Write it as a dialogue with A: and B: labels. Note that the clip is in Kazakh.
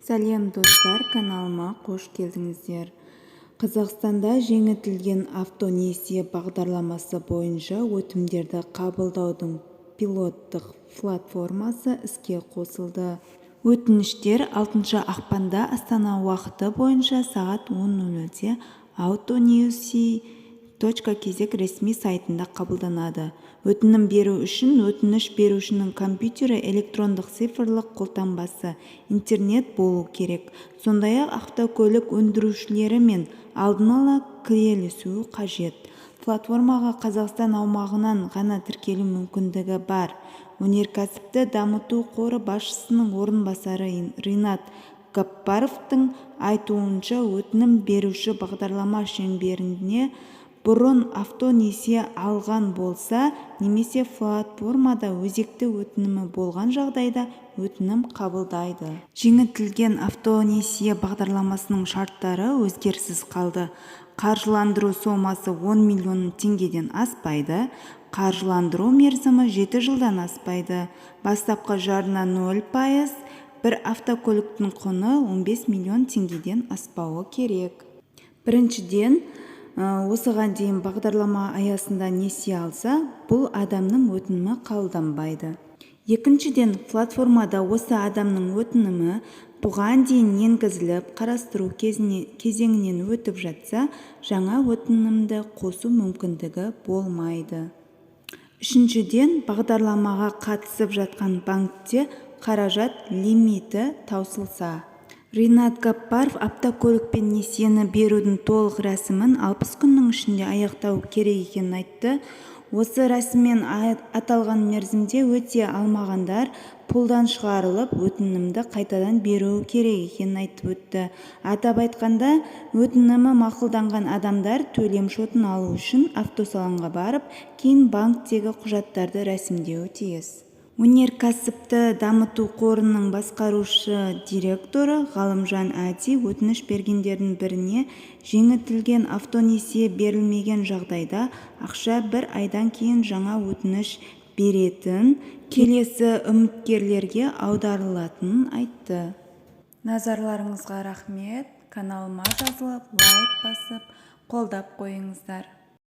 A: Сәлем, достар! Каналыма қош келдіңіздер! Қазақстанда жеңілдетілген автонесие бағдарламасы бойынша өтінімдерді қабылдаудың пилоттық платформасы іске қосылды. Өтініштер 6 ақпанда Астана уақыты бойынша сағат 10:00-де autonesie.kz ресми сайтында қабылданады. Өтінім беру үшін өтініш берушінің компьютері, электрондық цифрлық қолтаңбасы, интернет болу керек. Сондай-ақ автокөлік өндірушілерімен алдын ала келісуі қажет. Платформаға Қазақстан аумағынан ғана тіркелу мүмкіндігі бар. Өнеркәсіпті дамыту қоры басшысының орынбасары Ринат Гаппаровтың айтуынша, өтінім беруші бағдарлама шеңберінде бұрын автонесие алған болса немесе платформада өзекті өтінімі болған жағдайда өтінім қабылдайды. Жеңілдетілген автонесие бағдарламасының шарттары өзгеріссіз қалды. Қаржыландыру сомасы 10 миллион теңгеден аспайды, қаржыландыру мерзімі 7 жылдан аспайды, бастапқы жарна 0%, бір автокөліктің құны 15 миллион теңгеден аспауы керек. Біріншіден, осыған дейін бағдарлама аясында несие алса, бұл адамның өтінімі қабылданбайды. Екіншіден, платформада осы адамның өтінімі бұған дейін енгізіліп, қарастыру кезеңінен өтіп жатса, жаңа өтінімді қосу мүмкіндігі болмайды. Үшіншіден, бағдарламаға қатысып жатқан банкте қаражат лимиті таусылса. Ринат Гаппаров автокөлікпен несиені берудің толық рәсімін 60 күннің ішінде аяқтау керек екенін айтты. Осы рәсімнен аталған мерзімде өте алмағандар пулдан шығарылып, өтінімді қайтадан беруі керек екенін айтып өтті. Атап айтқанда, өтінімі мақұлданған адамдар төлем шотын алу үшін автосалонға барып, кейін банктегі құжаттарды рәсімдеуі тиіс. Өнеркәсіпті дамыту қорының басқарушы директоры Ғалымжан Әди өтініш бергендердің біріне жеңілдетілген автонесие берілмеген жағдайда ақша бір айдан кейін жаңа өтініш беретін келесі үміткерлерге аударылатынын айтты. Назарларыңызға рахмет! Каналыма жазылып, лайк басып, қолдап қойыңыздар.